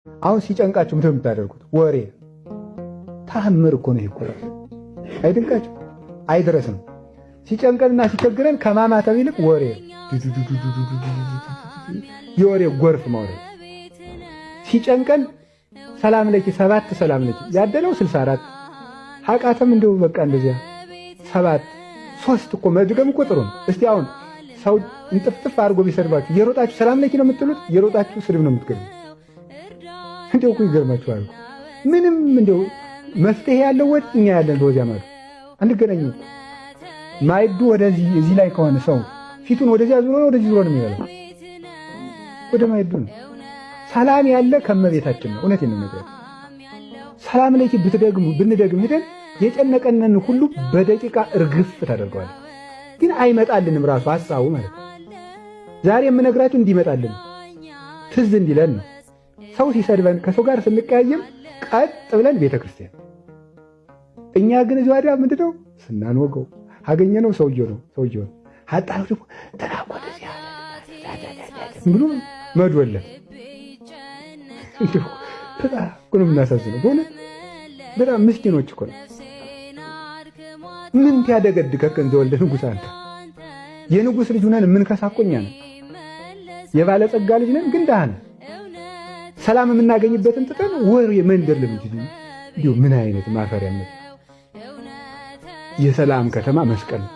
አሁን ሲጨንቃችሁ ምንድን ነው የምታደርጉት? ወሬ ታምር እኮ ነው። ይሄ እኮ አይድንቃችሁ አይድረስ ነው። ሲጨንቀንና ሲቸግረን ከማማተብ ይልቅ ወሬ፣ የወሬ ጎርፍ ማውረድ። ሲጨንቀን ሰላም ለኪ 7፣ ሰላም ለኪ ያደለው 64 ሀቃተም እንደው በቃ እንደዚያ 7 3 እኮ መድገም እኮ ጥሩ ነው። እስቲ አሁን ሰው እንጥፍጥፍ አድርጎ ቢሰድባችሁ የሮጣችሁ ሰላም ለኪ ነው የምትሉት? የሮጣችሁ ስድብ ነው የምትገቡት። እንደው እኮ ይገርማችኋል። ምንም እንደው መፍትሄ ያለው ወድ እኛ ያለን በወዚያ ማለት አንገናኝም እኮ። ማይዱ ወደዚህ እዚህ ላይ ከሆነ ሰው ፊቱን ወደዚያ ዙሮ ነው ወደዚህ ዙሮ ነው የሚበላው፣ ወደ ማይዱ ነው። ሰላም ያለ ከመቤታችን ነው። እውነቴን ነው የምነግራችሁ። ሰላም ለኪ ብትደግሙ ብንደግም ሄደን የጨነቀንን ሁሉ በደቂቃ እርግፍ ታደርገዋለህ። ግን አይመጣልንም ራሱ ሐሳቡ ማለት ነው። ዛሬ የምነግራችሁ እንዲመጣልን ትዝ እንዲለን ነው። ሰው ሲሰድበን ከሰው ጋር ስንቀያየም ቀጥ ብለን ቤተ ክርስቲያን። እኛ ግን እዚሁ አዲያ ምንድነው ስናንወገው አገኘነው ሰውየው ነው ሰውየው ነው አጣው ደግሞ ተናቆ ብሎ መዶለት። እንደው በጣም እኮ ነው የምናሳዝነው። በእውነት በጣም ምስኪኖች እኮ ነው። ምን ያደገድገህ ዘወልደ ንጉሥ አንተ የንጉሥ ልጅ ሆነን የምንከሳ እኮ እኛ ነን። የባለጸጋ ልጅ ነን ግን ድሃ ነን። ሰላም የምናገኝበትን ትተን ወሬ መንደር ለምን? እንዲሁ ምን አይነት ማፈሪያነት! የሰላም ከተማ መስቀል ነው።